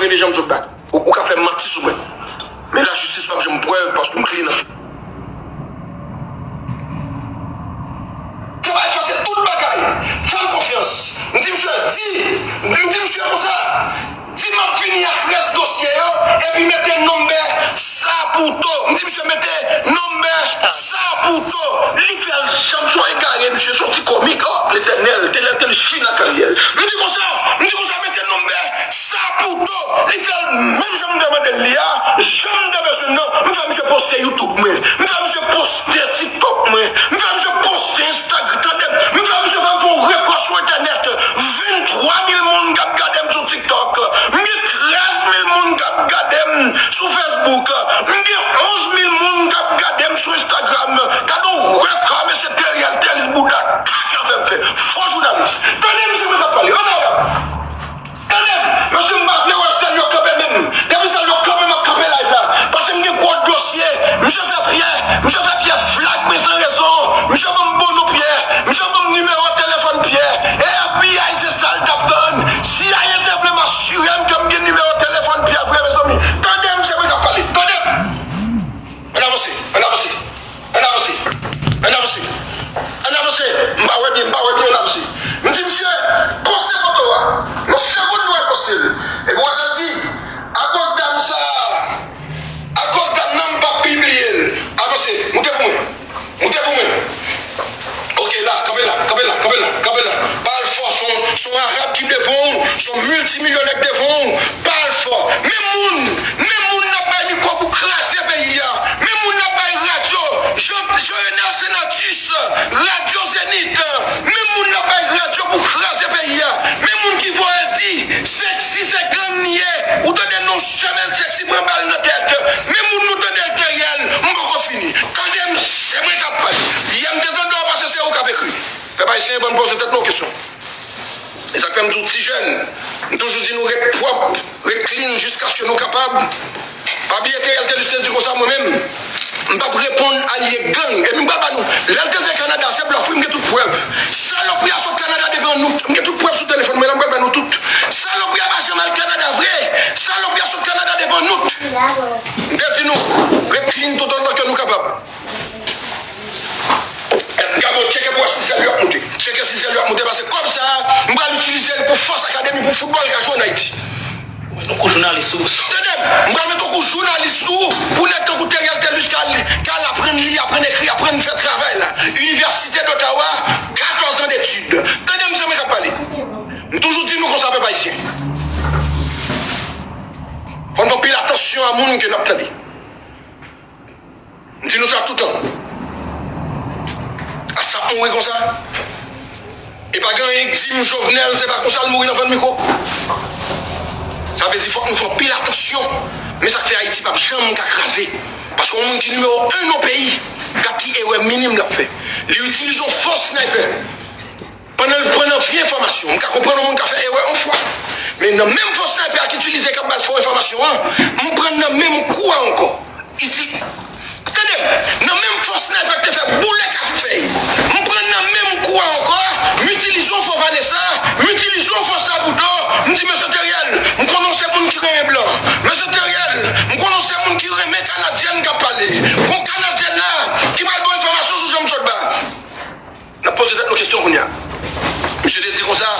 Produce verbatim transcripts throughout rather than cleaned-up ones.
rele Jean Claude Bat. Ou, ou ka fè manti sou mwen. Men lajistis p ap janm prèv paske m klin. Travay fè se tout bagay. Fè m konfyans. M di misye, di, m di misye konsa. Di m ap vini ak rès dosye yo, epi mete nonbè Saputo. M di misye mete nonbè Saputo. Li fè l janm son egare, misye se yon ti komik. Oh, Letènèl, te lè te li si nan karyè l. M di konsa, m di konsa, mete nonbè Saputo. Li fè l menm jan m te mande l li a, jan m te bezwen l nan. M fè misye poste YouTube mwen. M fè misye poste TikTok mwen. M fè misye poste Instagram. Tande, m fè misye fè m fè yon rekò sou entènèt. Venntwa mil moun k ap gade m sou TikTok. M gen trèz mil moun k ap gade m sou Facebook. M gen onz mil moun k ap gade m sou Instagram. Gade yon rekò, mesye Theriel Thelus bouda kaka fè m fè. Fo jounalis. Tande misye mwen k ap pale. Ann ale. Tande m, mesye, m pa vle wè sèl yo kanpe menm. Depi sèl yo kanpe, m ap kanpe live la. Paske m gen gwo dosye. Misye fè pyè, misye fè pyè flag mwen san rezon. Misye ban m bon non pyè. Misye ban m nimewo telefòn pyè. E FBI se sa l t ap tann. CIA te vle m asire m ke m gen nimewo telefòn pyè vre, mezanmi. Tande m, se mwen k ap pale. Tande m. Ann avanse, ann avanse, ann avanse, ann avanse, ann avanse. M pa wè byen, m pa wè byen, ann avanse. M di misye, poste foto a. Nan segonn nou al poste l. Epi w wè sa l di, akoz dam sa a, akoz dam nan m p ap pibliye l. Avanse, moute pou mwen. Moute pou mwen. Ok, la, kanpe la, kanpe la, kanpe la, kanpe la. Pa al fò, se yon, se yon Arab ki devan w, se yon miltimilyonè k devan w. Pa al fò. Men moun, men moun n ap bay mikwo pou kraze peyi a. Men moun n ap bay radyo, Jean, Jean Renel Senatus, radyo Zenith. Men moun n ap bay radyo pou kraze peyi a. Men moun ki voye di, Sexy se gang li ye. Ou tande non Sherman Sexy pran bal nan tèt. Men moun nou tande l Theriel, m poko fini. Tande m, se mwen k ap pale. Yè m te tande w pase se ou k ap ekri. Pèp ayisyen, ban m poze tèt nou kesyon. E sa k fè m di w ti jèn, m toujou di nou ret pwòp, ret clean jiskaske nou kapab. Pa bliye Theriel Thelus te di konsa mwen menm, m p ap reponn alye gang. Epi m pral ba nou, lè l te se Kanada, se blòf wi, m gen tout prèv. Salopri a sot Kanada depi an out, m gen tout prèv sou telefòn mwen la, m pral ba nou tout. Salopri a pa janm al Kanada vre. Salopri a sot Kanada depi an out. M te di nou, ret clean toutotan ke nou kapab. Gabo, tcheke pou wè si zèl yo ap moute. Tcheke si zèl yo ap moute, paske kòb sa a, m pral itilize l pou Fòs Akademi, pou foutbòl ka jwe ann Ayiti. Ou met yon kou jounalis sou, sou. Tande m, m pral met yon kou jounalis sou, pou nèg tankou Theriel Thelus k al, k al aprann li, aprann ekri, aprann fè travay la. Université d'Ottawa, katòz an detid. Tande m, se mwen k ap pale. M toujou di nou konsa, pèp ayisyen. Fò n fè anpil atansyon a moun ke n ap tande. M di nou sa toutan. A sa ap mouri konsa. E pa gen anyen k di m Jovenel, se pa konsa l mouri nan vann mikwo. Sa vle di fòk nou fè anpil atansyon. Men sa k fè Ayiti p ap janm ka kraze. Paske yon moun ki nimewo en nan peyi, gad ki erè minim l ap fè. Li itilize yon fo snaypè. Pandan l pran nan vye enfòmasyon, m ka konprann yon moun ka fè erè yon fwa. Men nan menm fo snaypè a k itilize k ap ba l fo enfòmasyon an, m pran nan menm kou a ankò. Iti-, tande m, nan menm fo snaypè k te fè boule Kafou Fèy, m pran nan menm kou a ankò, m itilize yon fo Vanessa, m itilize yon fo Saputo, m di, mesye Theriel, m konnen w se moun ki renmen blan. Mesye Theriel, m konnen w se moun ki renmen Kanadyèn k ap pale. Gon Kanadyèn la ki pral ba w enfòmasyon sou Jean Claude Bat. N ap poze tèt nou kesyon kounye a. Misye te di konsa,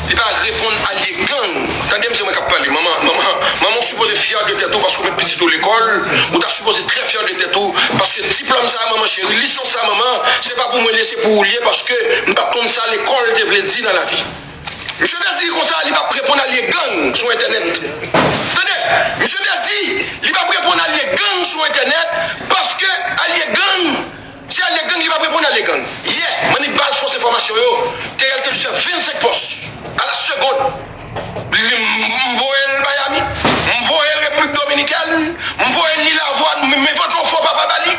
li pa reponn alye gang. Tande m, se mwen k ap pale. Manman, manman, manman, ou sipoze fyè de tèt ou paske ou met pitit ou lekòl. Ou ta sipoze trè fyè de tèt ou. Paske diplòm sa a, manman cheri, lisans sa a, manman, se pa pou mwen li ye, se pou ou li ye, paske m p ap konn sa lekòl te vle di nan lavi. Misye te di konsa, li p ap reponn alye gang sou entènèt. Tande, misye te di, li p ap reponn alye gang sou entènèt, paske alye gang, se alye gang, li p ap reponn alye gang. Yè, m annik ba l fos enfòmasyon yo. Theriel Thelus fè vennsenk pòs a la segond. Li, m, m voye l Miami, m voye l Repiblik Dominikèn, m voye l Lil Avwàn, m envante yon fo papa ba li,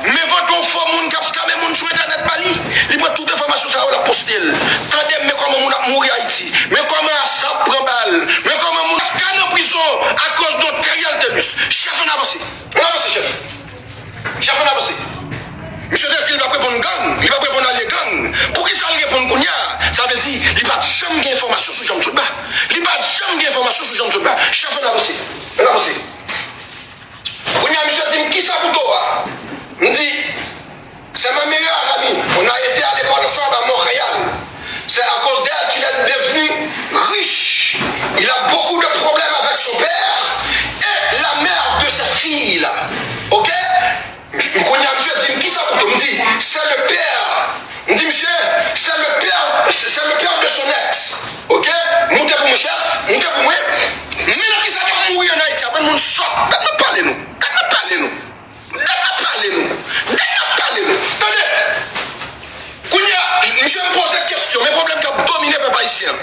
m envante yon fo moun k ap skame moun sou entènèt ba li. Li pran tout enfòmasyon sa yo, l ap poste l. Tande m, men kòman moun ap mouri Ayiti. Men kòman ASAP pran bal. Men kòman moun ap ka nan prizon akoz de Theriel Thelus. Chèf, ann avanse. Ann avanse, chèf. Chèf, ann avanse. Misye te di l p ap reponn gang, li p ap reponn alye gang. Poukisa l reponn kounye a? Sa vle di, li pa t janm gen enfòmasyon sou Jean Claude Ba. Li pa t janm gen enfòmasyon sou Jean Claude Ba. Chèf, ann avanse. Ann avanse. Kounye a, misye di m, "Kisa pou to a?" M di, "C'est ma meilleure amie. On a été à l'école ensemble à Montréal. C'est à cause d'elle qu'il est devenu riche. Il a beaucoup de problèmes avec son père et la mère de ses filles là." OK? M, kounye a, misye di m, "Kisa pou to?" M di, "C'est le père." M di, "Misye, c'est le père, c'est le père de son ex." OK? Moute pou mwen, chèf, moute pou mwen. Men nan kisa n ap mouri ann Ayiti a, bann moun sòt. Gad n ap pale nou. Gad n ap pale nou. Gad n ap pale nou. Gad n ap pale nou. Tande. Kounye a, misye m poze kesyon. Men pwoblèm k ap domine pèp ayisyen an.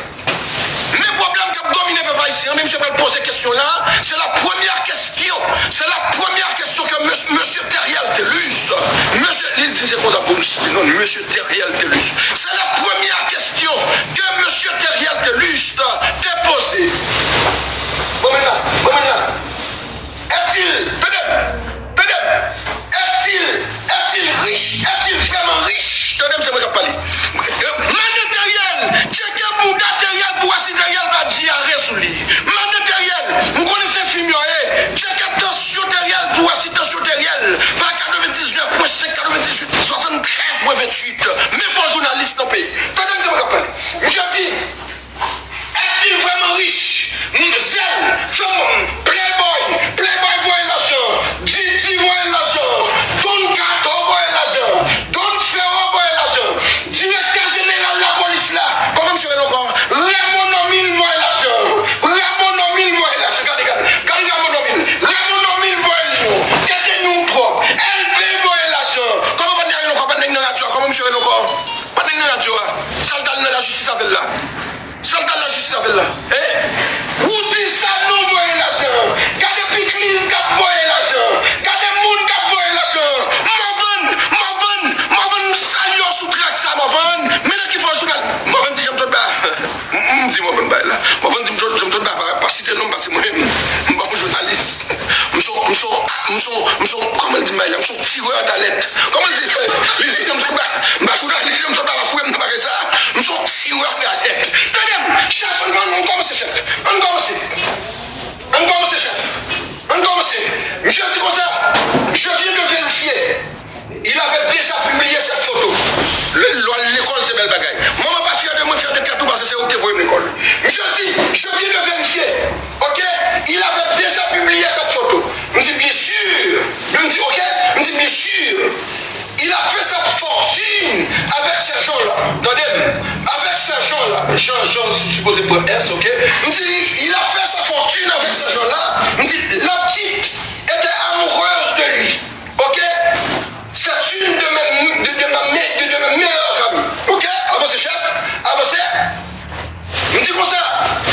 Men pwoblèm k ap domine pèp ayisyen an, men misye pral poze kesyon la, c'est la première question, c'est la première question que mes-, monsieur Thériel Thelus, monsieur, li di se konsa pou m site non, monsieur Thériel Thelus. C'est la première question que monsieur Thériel Thelus te posée. Bon, men la, bon, men la. Est-il, tande m, tande m, est-il, est-il riche, est-il vraiment riche? Tande m, se mwen k ap pale. Mande Thériel, tcheke bouda Thériel pou wè si Thériel pa diare sou li. Mande Thériel, m konnen se fim yo ye. Tcheke tansyon Thériel pou wè si tansyon Thériel pa katrevendisnèf pwen senk, katrevendisuit, swasanntrèz pwen venntuit. Men fò jounalis nan peyi. Tande m, se mwen k ap pale. Misye di, Est-il vraiment riche? M, Zèl, fè m, Playboy, Playboy voye lajan, Didi voye lajan, Don Kato voye lajan, Don Fero voye lajan, direktè jeneral lapolis la, kòman misye rele ankò? Raymond Normil voye lajan, Raymond Normil voye lajan, gade, gade, gade Raymond Normil, Raymond Normil voye li non, Tete Nou Pwòp, L P voye lajan, kòman pa t nèg rele ankò, pa t nèg nan radyo a, kòman misye rele ankò? Pa t nèg nan radyo a, sa l t al nan lajistis avè l la? Sa l t al lajistis avè l la? Hein? Roody Sanon voye lajan. Gade Pikliz k ap voye lajan. Gade moun k ap voye lajan. Morvan, Morvan, Morvan, m salye w sou trèt sa, Morvan. Men nan ki fò jounal. Morvan di Jean Claude Ba. M, m di Morvan bay la. Morvan di Jean Claude Ba pa, pa site non m, paske mwen menm, m pa yon jounalis. M se yon, m se yon, m se yon, m se yon, kòman l di m bay la? M se yon tireur d'alerte. Kòman l di? Li di, m se pa, m pa jounalis, m se pa, pa foure m nan bagay sa. M se yon tireur d'alerte. Tande m, chèf, ann, ann, ann kòmanse, chèf. Ann kòmanse. Ann kòmanse, chèf. Ann kòmanse. Misye di konsa, je viens de vérifier. Il avait déjà publié cette photo. Lè, lè w al lekòl, se bèl bagay. Manman pa fyè de mwen, fyè de tèt ou, paske se ou ki te voye m lekòl. Misye di, je viens de vérifier. OK? Il avait déjà publié cette photo. M di, bien sûr. M di, OK? M di, bien sûr. Il a fait sa fortune avec ces gens-là. Tande m. Avec ces gens-là. Jean, Jean, sipoze pran S, OK? M di, il a fait sa fortune avec ces gens-là. M di, la petite était amoureuse de lui. OK? C'est une de mes, de, de ma me-, de, de mes meilleures amies. OK? Avanse, chèf. Avanse. M di konsa,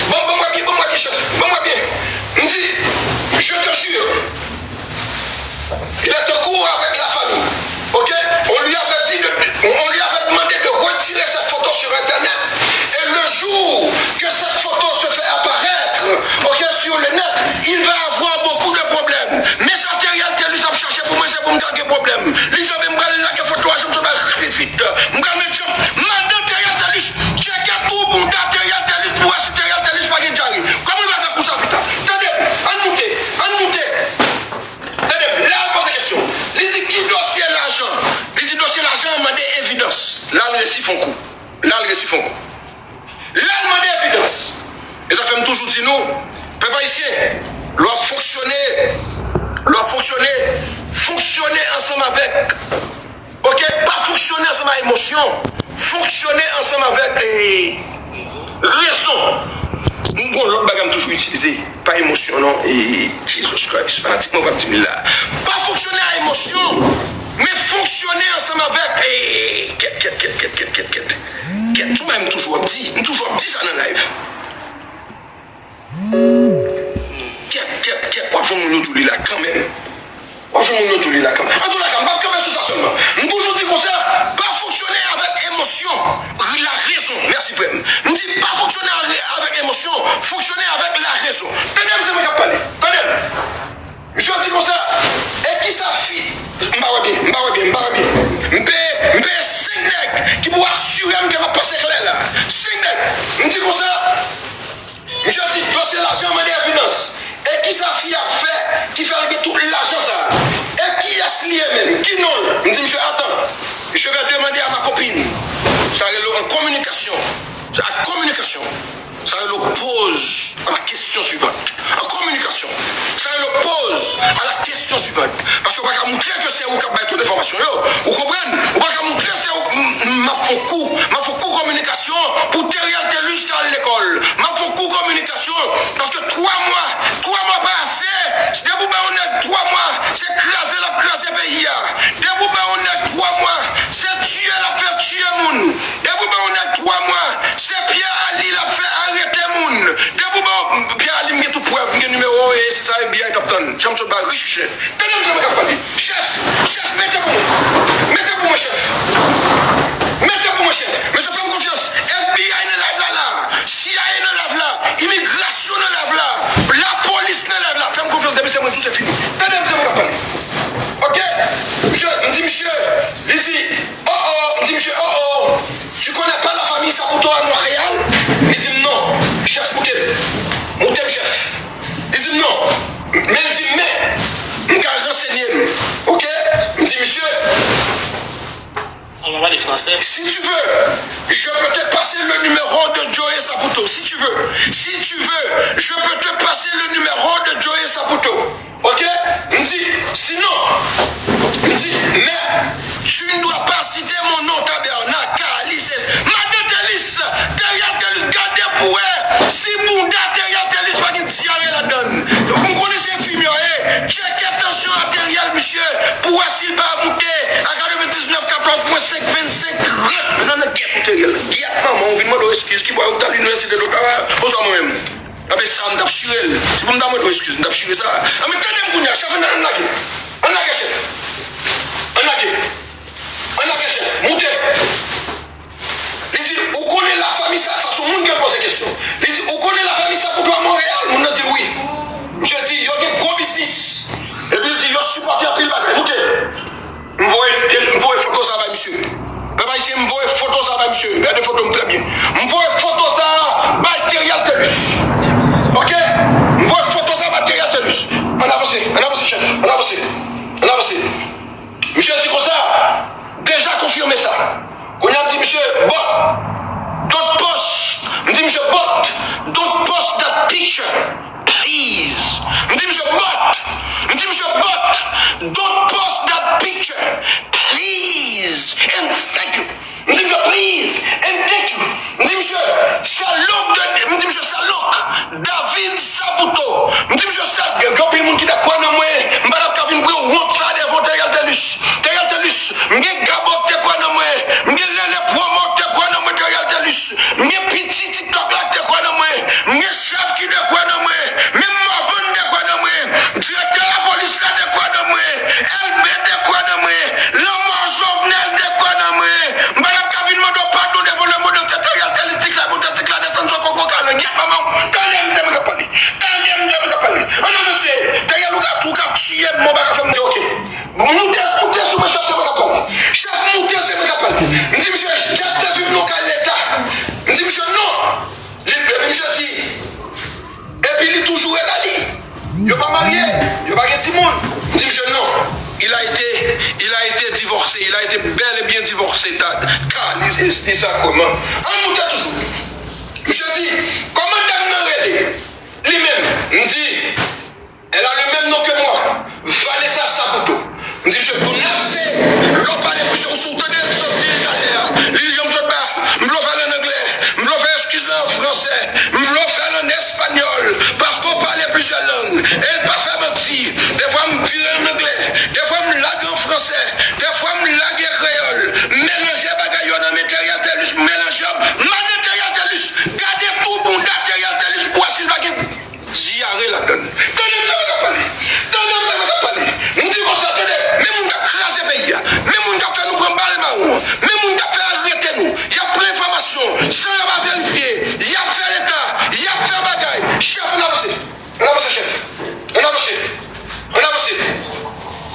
bon, bon, mwen byen, bon, mwen byen, chèf. Bon, mwen byen. M di, je te jure, il est en cours avec la famille. OK? On lui avait dit de, on lui avait demandé de retirer cette photo sur Internet. Et le jour que cette photo se fait apparaître, OK, sur le net, il va avoir beaucoup de problèmes. Men sa Thériel Thelus ap chache pou mwen, se pou m ta gen pwoblèm. Li sanble m pral lage foto a, Jean Claude Ba rapid vit. M pral met Jean, madan Thériel Thelus, tcheke tou bouda Thériel Thelus pou wè si Thériel Thelus pa gen dyare. Kòman l pral fè kou sa pita? Tande m, ann moute, ann moute. Tande m, la l poze kesyon. Li di ki dosye lajan? Li di dosye lajan an mande evidans. La l resi fè yon kou. La l resi fè yon kou. Lè l mande evidans. E sa fè m toujou di nou, pèp ayisyen, lè w ap fonksyone, lè w ap fonksyone, fonksyone ansanm avèk, OK? Pa fonksyone ansanm ak emosyon. Fonksyone ansanm avèk, eh, rezon. M gon lòt bagay m toujou itilize. Pa emosyon non. E, Jesus Christ. Fanatik mwen p ap di m la. Pa fonksyone a emosyon, men fonksyone ansanm avèk, e, kèt, kèt, kèt. Kèt, se yon bagay m toujou ap di. M toujou ap di sa nan live. Kèt, kèt, kèt. W ap jwenn moun yo di w li la kanmenm. W ap jwenn moun yo di w li la kanmenm. Antoulaka, m p ap kanpe sou sa sèlman. M toujou di konsa, pa fonksyone avèk emosyon, la rezon. Mèsi, frè m. M di, pa fonksyone avè-, avèk emosyon, fonksyone avèk la rezon. Tande m, se mwen k ap pale. Tande m. Misye di konsa, e kisa fi, m pa wè byen, m pa wè byen, m pa wè byen. M peye, m peye senk nèg ki pou asire m ke m ap pase klè la. question suivante. An kominikasyon, sa rele pose à la question suivante. Paske ou pa ka moutre ke se ou k ap bay tout enfòmasyon yo. Ou konprann? Ou pa ka moutre se ou, m, m, m ap fè yon kou, m ap fè yon kou kominikasyon pou Theriel Thelus ka al lekòl. M ap fè yon kou kominikasyon paske twa mwa, twa mwa pa ase. Depi w bay yon nèg twa mwa, se kraze l ap kraze peyi a. Depi w bay yon nèg twa mwa, se tiye l ap fè tiye moun. Depi w bay yon nèg twa mwa, se Pierre Ali l ap fè arete moun. Depi w bay yon, Pierre Ali, m gen tout prèv, m gen nimewo w, e se sa F B I t ap tann. Jan m sot ba riche. Tande m jan mwen k ap pale. Chèf, chèf, mete pou mwen. Mete pou mwen, chèf. Mete pou mwen, chèf. Mesye, fè m konfyans. F B I nan live la, la. C I A nan live la. Imigrasyon nan live la. Lapolis nan live la. Fè m konfyans, depi se mwen, tou se fini. Tande m jan mwen k ap pale. Ok? Misye, m di misye, li di, oh oh, m di misye, oh oh, tu connais pas la famille Saputo à Montréal? Li di m non. Chèf, moute m. Moute m, chèf. Li di m non. Men li di m, men, m ka ransenye m. Ok? M di misye, An va pale fransè. Si tu veux, je peux te passer le numéro de Joey Saputo. Si tu veux, si tu veux, je peux te passer le numéro de Joey Saputo. Ok? M di, sinon, m di, mais tu ne dois pas citer mon nom, tabernak, Kalis, Madan Thelus, Theriel Thelus, gade pou wè si bounda Theriel Thelus pa gen dyare ladan l. M konnen se enfimyè w ye. Tcheke tansyon a Theriel, misye, pou wè si l pa moute a katrevendiznèf, katòz pwen senk, vennsenk, trant. Men nan gyèt ou Theriel. Gyèt manman w vin mande w eskiz ki bò ou t al inivèsite doktòra. Bonswa mwen menm. Anben sa m t ap chire l. Si pou m ta mande w eskiz, m t ap chire sa. Anben tande m kounye a, chèf, ann, ann lage. Ann lage, chèf. Ann lage. Ann lage, chèf. Moute. Li di, ou konnen lafanmi sa, sa se yon moun ke l poze kesyon. Li di, ou konnen lafanmi Saputo a Montréal? Moun nan di l wi. Misye di, yo gen gwo biznis. Epi l di, yo sipòte anpil bagay. Moute. M voye, m voye foto sa bay misye. Pèp ayisyen, m voye foto sa bay misye. Gade foto m trè byen. M voye foto sa bay Theriel Thelus. Ok? M voye foto sa bay Theriel Thelus. Ann avanse, ann avanse, chèf. Ann avanse. Ann avanse. Misye di konsa, deja konfime sa. Kounye a m di misye, but, don't post. M di misye, but, don't post that picture, please. M di misye, but, m di misye, but, don't post that picture, please, and thank you. M di misye, please, and thank you. M di misye, sè Luke de, m di misye, sè Luke, David Saputo. M di misye, sè, gen anpil moun ki te kwè nan mwen, m pa t ap ka vin pran wont sa devan Theriel Thelus. Theriel Thelus, m gen Gabo ki te kwè nan mwen, m gen Lele Promo ki te kwè nan mwen, Theriel Thelus. M gen piti TikTok la ki te kwè nan mwen, m gen chèf ki te kwè nan mwen, menm Morvan te kwè nan mwen, direktè lapolis la te kwè nan mwen, L B te kwè nan mwen, lanmò Jovenel te kwè nan mwen. M pa t ap ka vin mande w padon devan lemonn antye, Theriel Thelus, ti klè bout, ti klè desann sou koko kalangyèt manman w. Tande m, tande m k ap pale. Tande m, tande m k ap pale. Ann avanse. Theriel, ou ka tou, ou ka tiye m, men w pa ka fè m di ok. Moute, moute sou mwen, chèf, se mwen k ap pale. Chèf, moute, se mwen k ap pale. M di misye, Jack te viv nan kay leta. M di misye, non. Li, epi misye di, epi li toujou ret la li. Yo pa marye, yo pa gen timoun. M di misye, non. Il a été, il a été divorcé, il a été bel et bien divorcé. Ta, ka, li, li, li sa kòman? Ann moute toujou. Misye di, kòman dam nan rele? Li menm, m di, elle a le même nom que moi, Vanessa Saputo. M di misye, pou n ap se, lè w pale pou misye, ou si w tande l sot di l talè a, li di jan m sot ba, m vle w fè l ann anglè, m vle w fè eskiz la an fransè, m vle w fè l ann espanyòl, paske w pale plizyè lang, e l pa fè manti. Defwa m vire ann anglè, defwa m lage an fransè, defwa m lage kreyòl, melanje bagay yo nan men Theriel Thelus, melanje yo, madan Theriel Thelus, gade tou bounda Theriel Thelus pou w wè si l pa gen dyare ladan l. Tande m, tande m k ap pale. Tande m, tande m k ap pale. M di konsa, tande, men moun k ap kraze peyi a, men moun k ap fè nou pran bal mawon an, men moun k ap fè arete nou, y ap pran enfòmasyon san yo pa verifye, y ap fè leta, y ap fè bagay. Chèf, ann avanse. Ann avanse, chèf. Ann avanse. Ann avanse.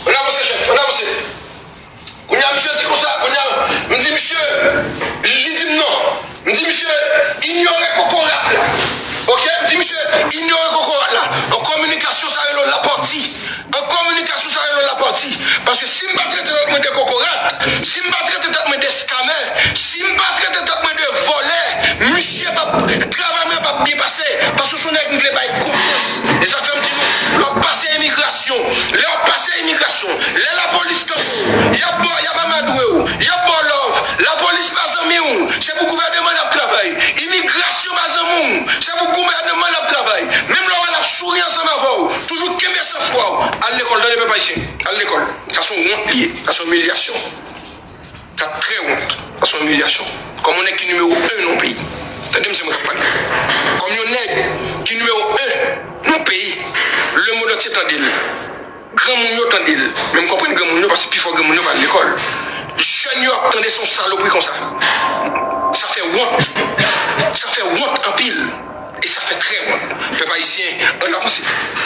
Ann avanse, chèf. Ann avanse. Kounye a, misye di konsa, kounye a, m di misye, li di m non. M di misye, inyore kokorat la. Ok? M di misye, inyore kokorat la. An kominikasyon, sa rele w lapati. An kominikasyon, sa rele w lapati. Paske si m pa trete tèt mwen de kokorat, si m pa trete tèt mwen de skamè, si m pa trete tèt mwen de vòlè, misye p ap, travay mwen p ap byen pase. Paske se yon nèg m vle bay konfyans. Ayisyen, al lekòl. Sa se yon wont li ye. Sa se yon imilyasyon. Sa trè wont. Sa se yon imilyasyon. Kòm yon nèg ki nimewo en nan yon peyi. Tande misye, mwen k ap pale. Kòm yon nèg ki nimewo en nan yon peyi, lemonn antye tande l. Granmoun yo tande l. Men m konprann granmoun yo, paske pifò granmoun yo pa al lekòl. Jèn yo ap tande se yon salopri konsa. Sa fè wont. Sa fè wont anpil. E sa fè trè wont. Pèp ayisyen, ann avanse.